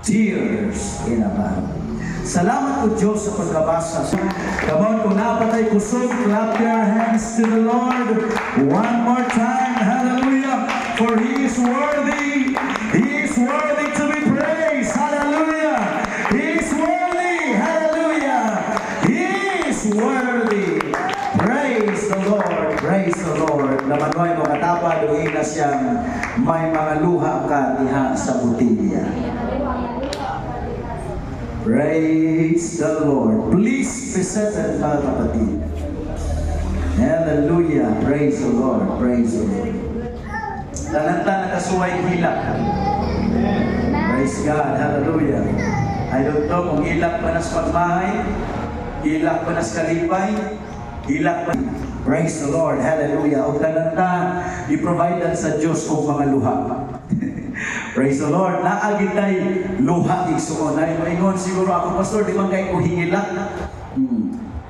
Tears in a Bottle. Salamat po, Diyos, sa pagkabasa. Come on, kung naa pa tay kusog, clap your hands to the Lord. One more time, hallelujah. For He is worthy. He is worthy to be praised. Hallelujah. He is worthy. Hallelujah. He is worthy. Praise the Lord. Praise the Lord. Naman mo katapad, na siyang may mga luha ka diha sa botilya. Praise the Lord. Please be seated, mga kapatid. Hallelujah. Praise the Lord. Praise the Lord. Tanan ta nakasuway hilak. Praise God. Hallelujah. I don't know kung hilak pa nas pagmahay, hilak pa nas kalipay, hilak pa. Praise the Lord. Hallelujah. O tanan ta, i-provide sa Diyos og mga luha. Praise the Lord. Naa gyud tay luha, igsuon. Ay, maingon siguro ako, "Pastor, di man kayo ko hingilak.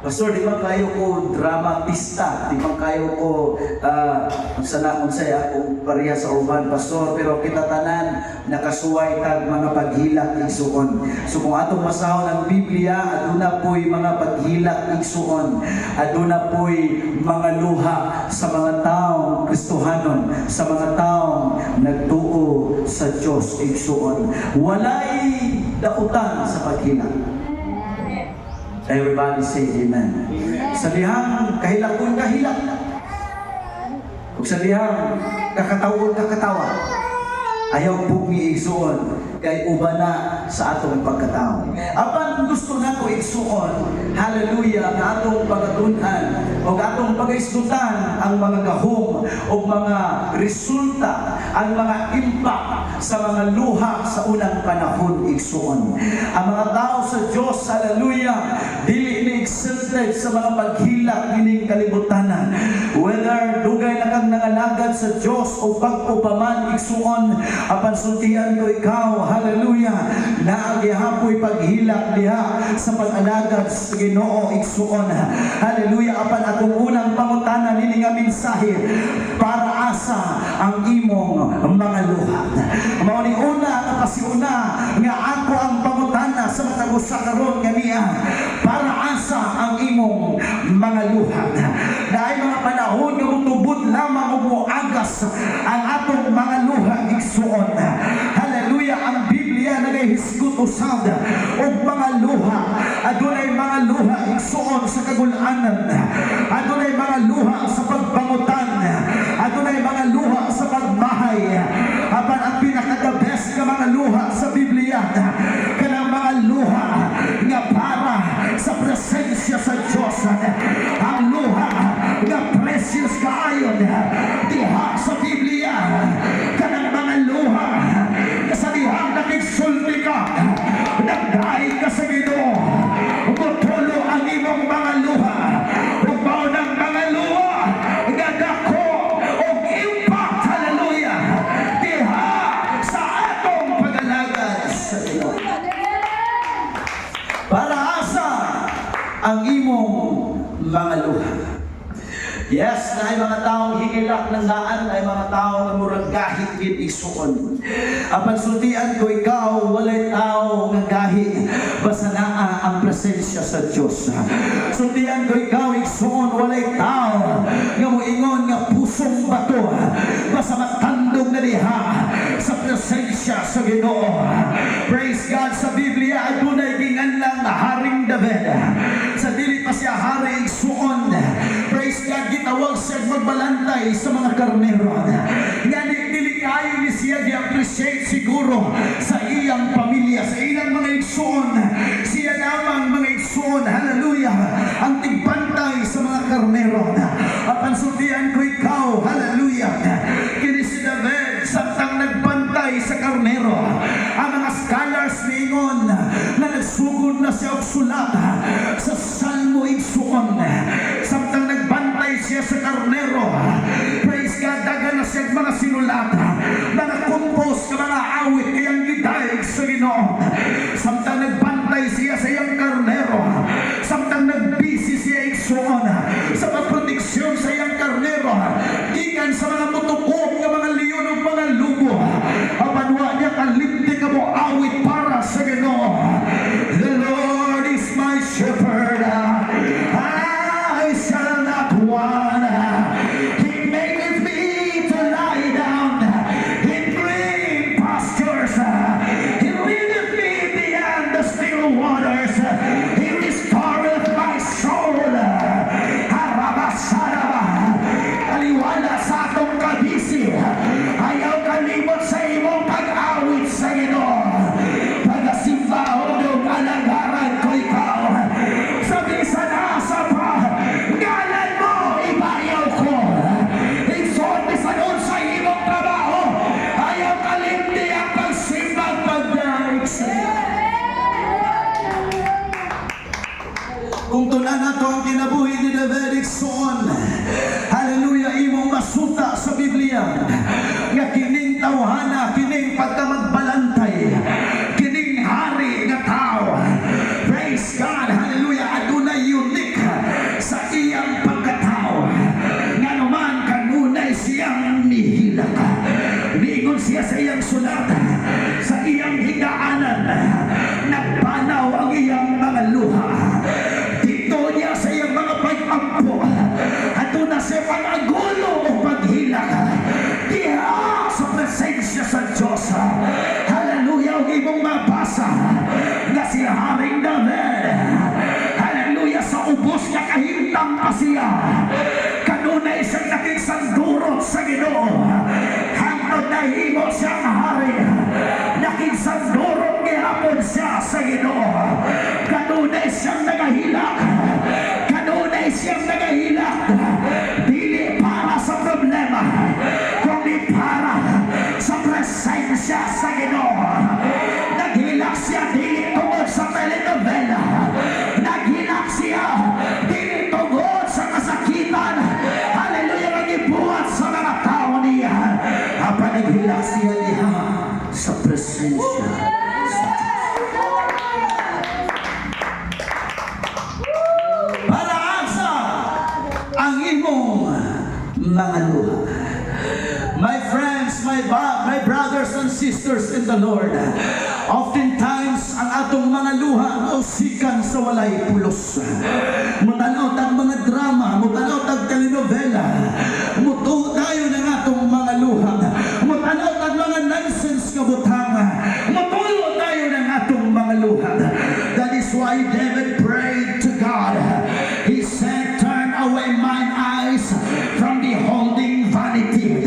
Pastor, di man kayo ko dramatista, di man kayo ko unsa na unsay akong pareha sa uban, Pastor," pero kita tanan nakasuway tag mga paghilak, igsuon. So kung atong basahon ang Biblia, aduna po'y mga paghilak, igsuon. Aduna po'y mga luha sa mga taong Kristohanon, sa mga taong nagtuo sa Dios, igsuon. Walay dautan sa paghilak. Everybody say amen. Sa dihang kahilakon, kahilak. Ug sa dihang kakatawon, kakatawa. Ayaw pugni, igsuon, kay uban na sa atong pagkatao. Apan gusto nako, igsuon, hallelujah, nga atong pagatunan o atong pagaisgutan ang mga gahom o mga resulta, ang mga impact sa mga luha sa unang panahon, igsuon. Ang mga tao sa Diyos, hallelujah, dili ni exempted sa mga paghilak ining kalibutanan. Whether dugay na kang nangalagad sa Diyos o bag-o pa man, igsuon, apan sultian ko ikaw, hallelujah, naa gihapoy paghilak diha sa pag-alagad sa Ginoo, igsuon. Hallelujah, apan akong unang pangutana nini nga mensahe, para asa ang imong mga luha? Mao ni una nga pasiuna nga ako ang pangutana sa matag usa karon nga niya, para asa ang imong mga luha? Naay mga panahon nga mutubod lamang ug moagas ang atong mga luha, igsuon. Hallelujah, ang Biblia nagahisgot usab og mga luha. Adunay mga luha, igsuon, sa kagulanan. Adunay mga luha sa pagbangutan. Adunay mga luha sa pagmahay. Apan ang pinaka the best nga mga luha sa Biblia kanang mga luha nga para sa presensya sa Diyos. Ang luha nga precious kaayo diha sa Biblia kanang mga luha nga sa dihang nakigsulti ka, nagdaig ka sa Ginoo, mutulo ang imong mga luha, ug mao ng mga luha nga dako og impact, hallelujah, diha sa atong pag-alagad sa Ginoo. Para asa ang imong mga luha? Yes, naay mga taong hingilak ng daan, naay mga tao nga murag gahi gid, igsuon. Apan sultian ko ikaw, walay tao nga gahi basta naa ang presensya sa Dios. Sultian ko ikaw, igsuon, walay tao nga moingon nga pusong bato basta matandog na diha sa presensya sa Ginoo. Praise God, sa Biblia adunay ginganlang Haring David. Sa dili pa siya hari, igsuon. Praise God, gitawag siya magbalantay sa mga karnero. Ngani dili kayo ni siya gi-appreciate siguro sa iyang pamilya, sa ilang mga igsuon. Siya lamang, mga igsuon, hallelujah, ang tigbantay sa mga karnero. Apan sultian ko ikaw, hallelujah, kini si David, samtang nagbantay sa karnero, ang mga scholars niingon na nagsugod na siya og sulat sa Salmo, igsuon. Samtang nagbantay siya sa karnero, praise God, dagan na siya mga sinulat, mga compose ka mga awit iyang gidaig sa Ginoo. Samtang nagbantay siya sa iyang karnero, samtang nagbisi siya, igsuon, sa pagproteksyon sa iyang karnero, gikan sa mga mutukob nga mga leon ug mga lubo, apan wa niya kalimti nga mo awit para sa Sa iya. Kung tun-an nato ang kinabuhi ni David, igsoon, hallelujah, imong masuta sa Biblia nga kining tawhana, kining pagkamagbalantay, kining hari nga tao, praise God, hallelujah, adunay unique sa iyang pagkatao. Nganuman kanunay siyang nihilak. Niingon siya sa iyang sulat, sa iyang higaanan, nagpanaw ang iyang mga luha. Dito niya sa iyang mga pag-ampo, aduna siya pag-agulo o paghilak. Diha sa presensya sa Diyos. Hallelujah, ug imong mabasa nga si Haring David, hallelujah, sa ubos nga kahimtang pa siya, kanunay siyang nakigsandurot sa Ginoo. Hangtod nahimo siyang hari, nakigsandurot gihapon siya sa Ginoo. Kanunay siyang nagahilak. Kanunay siyang nagahilak. Dili para sa problema, kundi para sa presensya sa Ginoo. Naghilak siya dili tungod sa telenovela. Naghilak siya dili tungod sa kasakitan, hallelujah, nga gibuhat sa mga tao niya. Apan naghilak siya diha sa presensya sa Diyos. Para asa ang imong mga luha? My friends, my brothers and sisters in the Lord, oftentimes ang atong mga luha mausikan sa walay pulos. Mutanaw tag mga drama, mutanaw tag telenovela, mutuo tayo ng atong mga luha, mutanaw tag mga nonsense nga butang, mutulo tayo ng atong mga luha. That is why David prayed to God. He said, "Turn away mine eyes from beholding vanity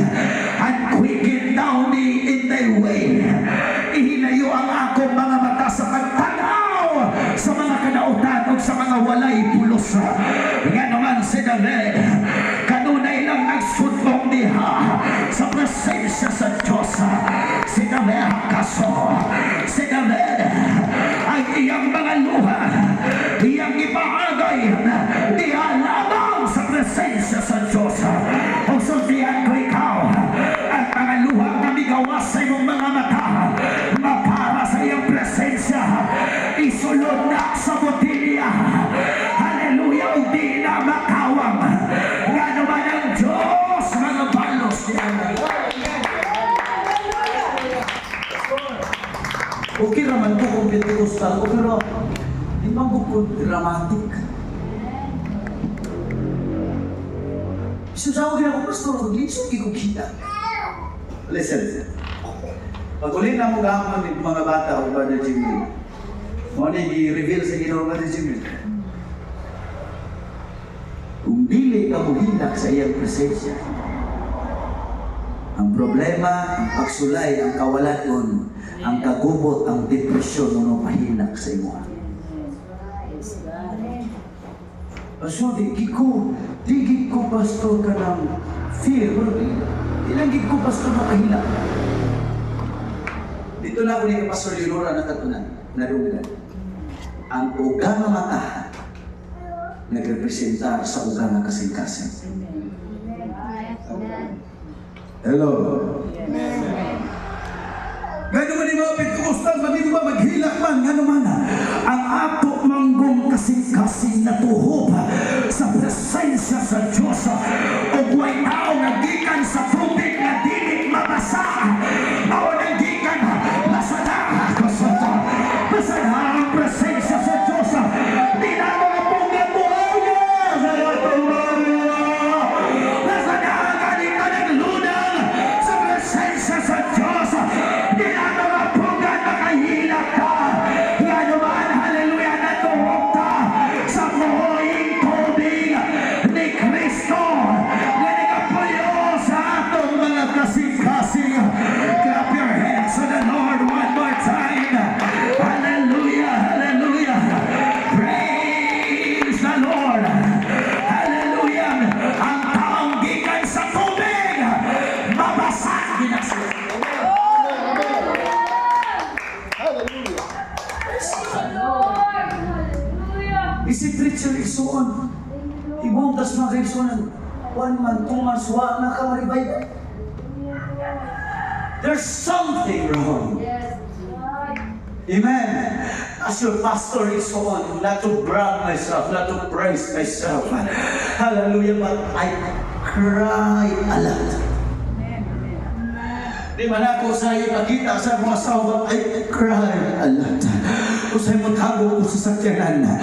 and quicken thou me in thy way." Ihilayo ang akong mga mata sa pagtanaw sa mga kadautan o sa mga walay pulos. Nga naman si David, kanunay lang nagsudlong diha sa presensya sa Diyos. Si David kaso, si David, ang iyang mga luha, iyang ipaagay diha lamang sa presensya sa Diyos. O sultihan ko ikaw, ang mga luha nga migawas sa imong mga mata, mapara sa iyang presensya, isulod na sa botilya. Hallelujah, ug di na makawang. Nga naman ang Diyos, mga balos niya. Okay raman ko kung Pentecostal ko, pero di man ko dramatic. Bisan sa ako ginako, pastor, lisod ko kita. Listen. Pag uli na mo gahapon ni mga bata o Brother Jimmy, mo ni gi-reveal sa Ginoo, Brother Jimmy. Kung dili ka muhilak sa iyang presensya, ang problema, ang pagsulay, ang kawalaton, ang kagubot, ang depresyon mo pahilak sa imo. Praise God. Pastor, di ko, pastor, ka ng fear. Pero di lang gid ko, pastor, makahilak. Dito na ako ni Pastor Leonora nakatunan, narunggan. Ang uga nga mata nagrepresentar sa uga nga kasing-kasing. Hello. Ngano man yung mga Pentecostal, maging ba maghilak man, ngano man, ang ato manggong kasing-kasing natuhob sa presensya sa Diyos. O way tao nga gikan sa tubig nga dili mabasa. Mao nang gikan, basa na. Kasoto. Basa na ang presensya sa Diyos. Di na mga pugad mo, sa atong mga. Basa na ang ganito naglunang sa presensya sa Diyos. Di na mga pugad makahilak ka. Nga naman, hallelujah, natuhog ka sa buhing tubig ni Kristo nga nagapuyo sa atong mga kasing-kasing. Clap your hands to the Lord one more time. Hallelujah, hallelujah. Praise the Lord. Hallelujah. Ang taong gikan sa tubig, mabasa gina siya. Hallelujah. Lord. Hallelujah. Isip preacher, igsuon. Ibong tas mga kaigsuonan. One month, 2 months, wa na ka ma-revive. There's something wrong. Yes, that's right. Amen. As your pastor is on, not to brag myself, not to praise myself. Hallelujah, but I cry a lot. Di man ako sa ipakita sa mga asawa, but I cry a lot. Usay mo tago ko sa sakyanan.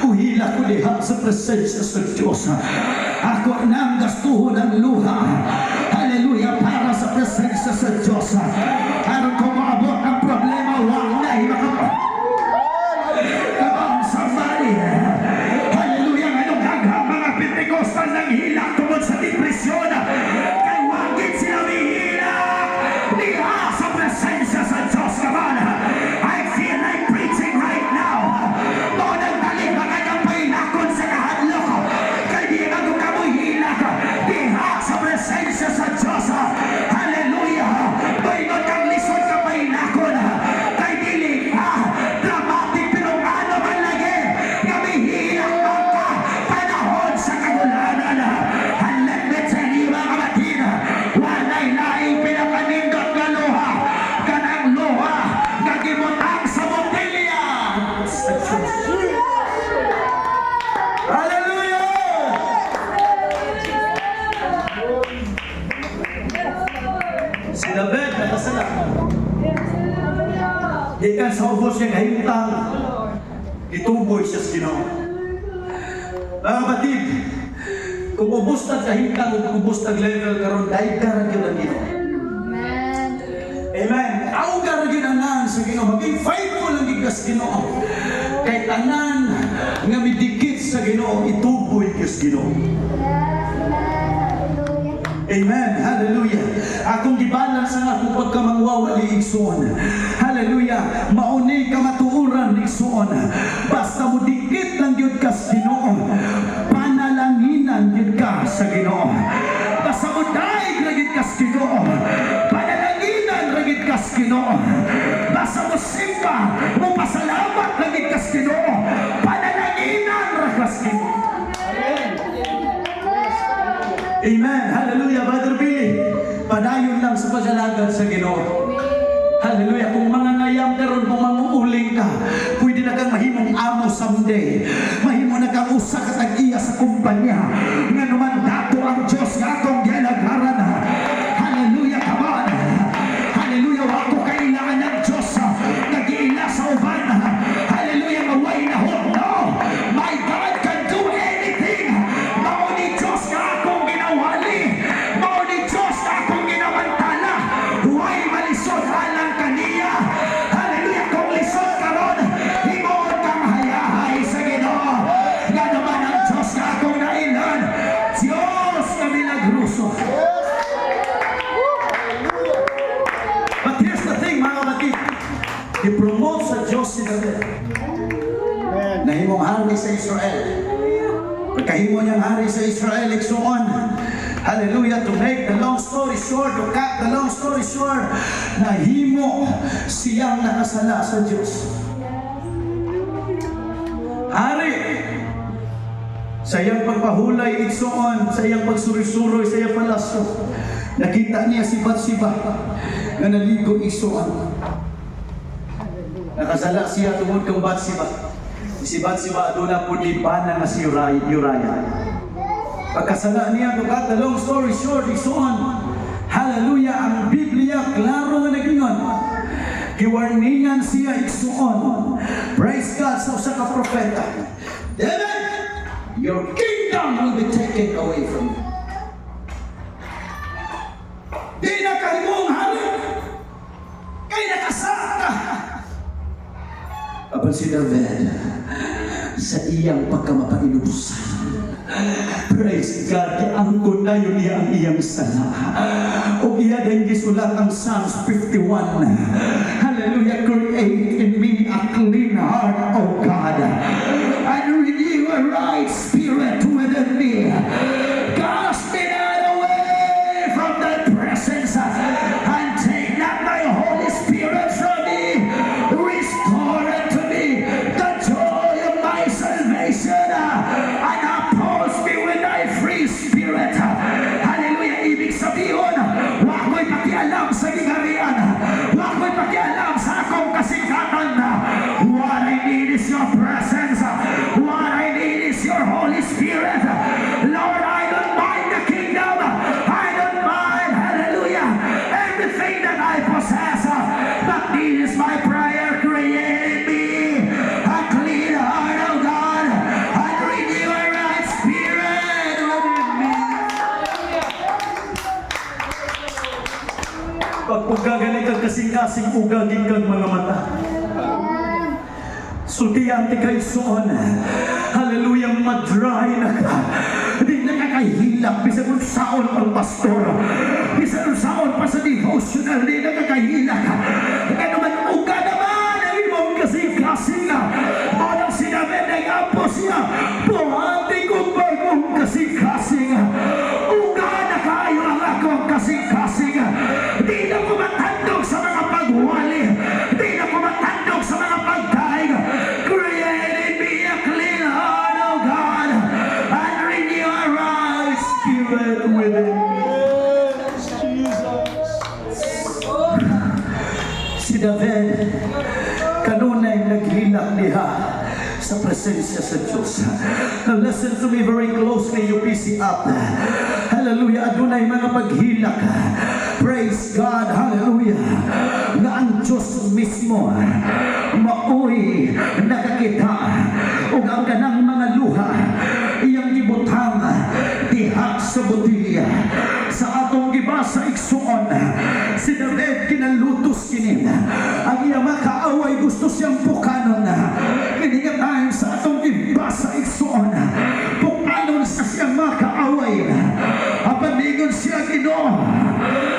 Uhila ko diha sa presensya sa Diyos. Ako nang gastuhon ang luha. Hallelujah, para sa presensya sa Diyos. Aron kung maabot ang problema, wa na makapa. Come on, somebody. Hallelujah. Nganong daghang mga Pentecostal nang hilak tungod sa depresyon? Kay wa gyud sila mihilak diha sa presensya sa Diyos. Come on. I feel like preaching right now. Mao nang dali mga kang pahilakon sa kahadlok. Kay di na ko kamoy hilak diha sa presensya sa Diyos. Hallelujah. Moingon kang lisod ka pahilakon. Kay dili ka dramatic, pero ano man lagi nga mihilak man ka panahon sa kagulanan. And let me tell you, mga kapatid, walay laing pinakanindot nga luha kanang luha nga gibutang sa botelya sa Diyos. Hallelujah! Si David nakasala. Gikan sa ubos niya kahimtang, gituboy siya sa Ginoo. Mga kapatid, kung ubos na kahimtang ug ubos na level karon, dahil ka ra gyud ang Ginoo. Amen. Amen. Awga ra gyud ang sa Ginoo. Maging faithful lang gyud ka sa Ginoo. Kay tanan nga midikit sa Ginoo, ituboy gyud sa Ginoo. Yes, amen. Hallelujah. Amen. Hallelujah. Akong gibalance ang akong pagkamangwawali, igsuon. Hallelujah. Mauni kamatuoran, igsuon. Basta mo dikit lang gyud ka sa Ginoo. Panalanginan gyud ka sa Ginoo. Basta mo daig ra gyud ka sa Ginoo. Panalanginan ra gyud ka sa Ginoo. Basta mo simba, mo pasalamat lang gyud ka sa Ginoo. Panalanginan ra ka sa Ginoo. Amen. Hallelujah, Brother Billy. Padayon lang sa pag-alagad sa Ginoo. Hallelujah. Kung mga ngayam karon, kung manguuling ka, pwede na kang mahimong amo someday. Mahimo na kang usa ka tag-iya sa kumpanya. Nga naman dato ang Diyos nga atong gialagaran. Hallelujah, come on. Hallelujah, wa ko kailangan ng Diyos nag-iila sa uban. Hallelujah, nga way na. No! My God can do anything. Mao ni Diyos nga akong ginawali. Mao ni Diyos nga akong ginamantala. Way malisod alang kaniya. Hallelujah, kung lisod karon, himuon kang hayahay sa Ginoo. Nga naman ang Diyos nga akong nailan. Diyos nga milagroso. But here's the thing, mga kapatid. I-promote sa Diyos si David. Nahimong hari sa Israel. Pagkahimo niyang hari sa Israel, igsuon. Hallelujah. To make the long story short, to cut the long story short, nahimo siyang nakasala sa Diyos. Hari! Sa iyang pagpahulay, igsuon, sa iyang pagsuroy-suroy, sa iyang palasyo, nakita niya si Bathsheba nga naligo, igsuon. Nakasala siya tungod kang Bathsheba. Si Bathsheba aduna po ni bana nga si Uriah. Uriah. Pagkasala niya, to cut the long story short, igsuon. Hallelujah, ang Biblia klaro nga nagingon. Giwarningan siya, igsuon. Praise God, sa usa ka propeta. "David, your kingdom will be taken away from you. Di na kahimong hari. Kay nakasala ka." Apan si David, sa iyang pagkamapainubusan, praise God, giangkon na yun niya ang iyang sala. O iya din gisulat ang Psalms 51. Hallelujah, "Create in me a clean heart, O God, and renew a right spirit within me. Cast me not away from thy presence, and take not thy Holy Spirit from me. Restore unto me your presence. What I need is your Holy Spirit. Lord, I don't mind the kingdom. I don't mind, hallelujah, everything that I possess. But this is my prayer. Create in me a clean heart, O God, and renew a right spirit within me. Pagpuga gani kag kasing-kasing, uga kag mga mata. Sultian ti kay soon. Hallelujah, ma-dry na ka. Di na ka kahilak bisan unsaon ang pastor. Bisan unsaon pa sa devotional, di na ka kahilak. Kaya naman, uga naman ang imong kasing-kasing. Mao nang sinabi ng apo siya, "Buhati kong bagong kasing-kasing. Uga na kayo ang akong kasing-kasing. Di na ko matandog sa mga pagwali. Di na ko matandog sa mga pagdaig. Create in me a clean heart, O God, and renew a right spirit within me." Jesus. Si David, kanunay naghilak diha sa presensya sa Diyos. Now listen to me very closely, you busy up. Hallelujah, adunay mga paghilak. Praise God, hallelujah. Na ang Diyos mismo maoy nakakita ug ang kanang mga luha iyang gibutang diha sa botilya. Sa atong gibasa, igsuon, si David kinalutos kini. Ang iyang makaaway gusto siyang pukanon. Kini nga time sa atong gibasa, igsuon, pukanon sa siyang makaaway. Apan ningon siya, "Ginoo,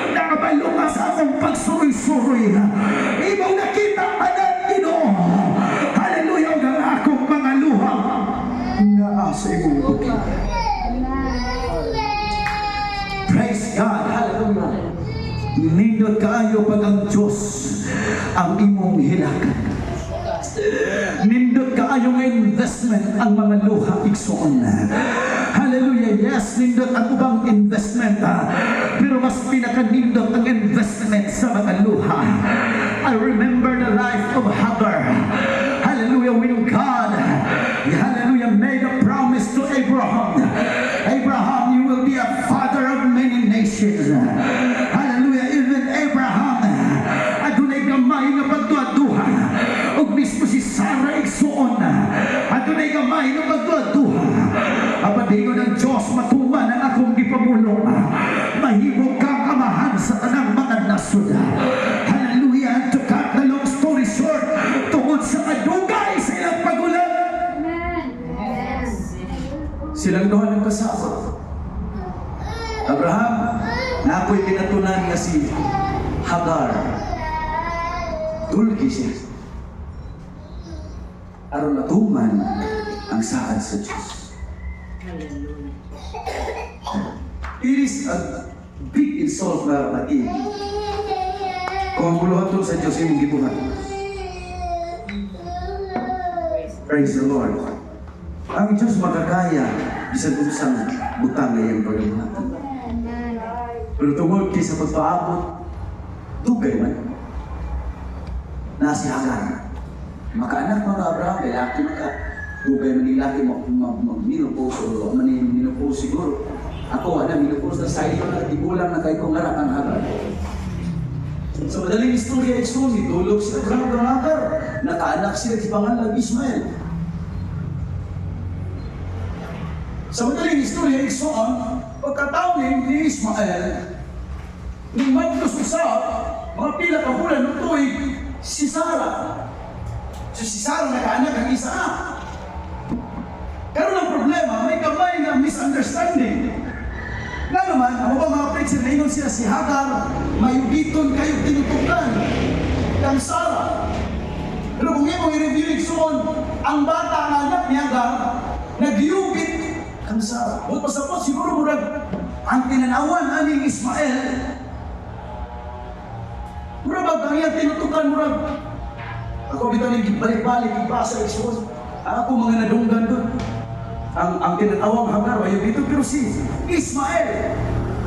nakabalo ka sa akong pagsuroy-suroy. Imong nakita tanan, Ginoo. Hallelujah, ug ang akong mga luha naa sa imong botilya." Praise God. Hallelujah. Nindot kaayo pag ang Diyos ang imong hilak. Nindot kaayo nga investment ang mga luha, igsoon. Hallelujah. Yes, nindot ang ubang investment, ah. Pero mas pinakanindot ang investment sa mga luha. I remember the life of Hagar. Hallelujah. When God, hallelujah, made a promise to Abraham. "Abraham, you will be a father of many nations." Hallelujah. Even Abraham, adunay gamay nga pagduha. Ug mismo si Sarah, igsuon, adunay gamay nga pagduha. Apan ingon ng Diyos, "Matuman ang akong gipamulong. Mahimo kang amahan sa tanang mga nasod." Hallelujah. And to cut the long story short, tungod sa kadugay sa ilang pagulat, silang duha ng kasabot. "Abraham, naa ko'y kinatunan nga si Hagar. Dulgi siya." Aron natuman ang saad sa Diyos. Hallelujah. It is a big insult na pag. Kung ang buluhaton sa Diyos imong gibuhat. Praise the Lord. Ang Diyos makakaya bisan unsang butang nga iyang pagabuhatan. Pero tungod kay sa pagpaabot, dugay man. Na si Hagar. Makaanak mga Abraham, kay laki man ka. Dugay man ni laki mo mag menopause o man ni menopause siguro. Ako ana menopause na sa na tigulang na kay kong anak ang Hagar. Sa madaling istorya, igsoon, nitulog si Abraham kang Hagar. Nakaanak sila si pangalan Ismael. Sa madaling istorya, igsoon, pagkataon ni Ismael, ni Madlos usab, mga pila ka bulan ng tuig, si Sarah. So si Sarah nakaanak ang Isaac. Pero ang problema, may gamay nga misunderstanding. Nga naman, ang ubang mga preacher, naingon sila si Hagar, mayugiton kayo tinutukan kang Sarah. Pero kung imong i-review, igsoon, ang bata nga anak ni Hagar, nagyubit kang Sarah. Huwag pasapot, siguro murag ang tinanawan aning Ismael, murag bag ang iyang tinutukan, murag ako bitaw ning balik-balik ibasa, igsoon. Ang ako mga nadunggan doon. Ang tinatawang Hagar ayaw dito, pero si Ismael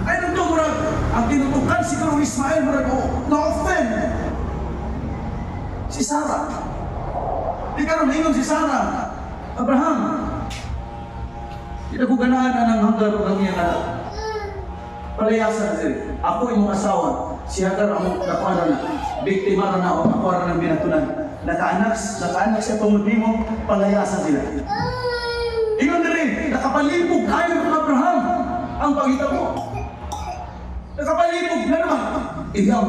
ay nandun murag ang tinutukan siguro Ismael murag oh, na-offend si Sarah. Di karon ingon si Sarah, "Abraham, di na ko ganahan anang Hagar ug ang iyang anak. Palayasan na sila. Ako imong asawa, si Hagar among nakuha na. Biktima ra na ako, ako ra nang binatunan. Nakaanak siya tungod nimo, palayasan sila." Ingon diri, nakapalibog ayon kang Abraham ang pangitabo. Nakapalibog na naman. Iyang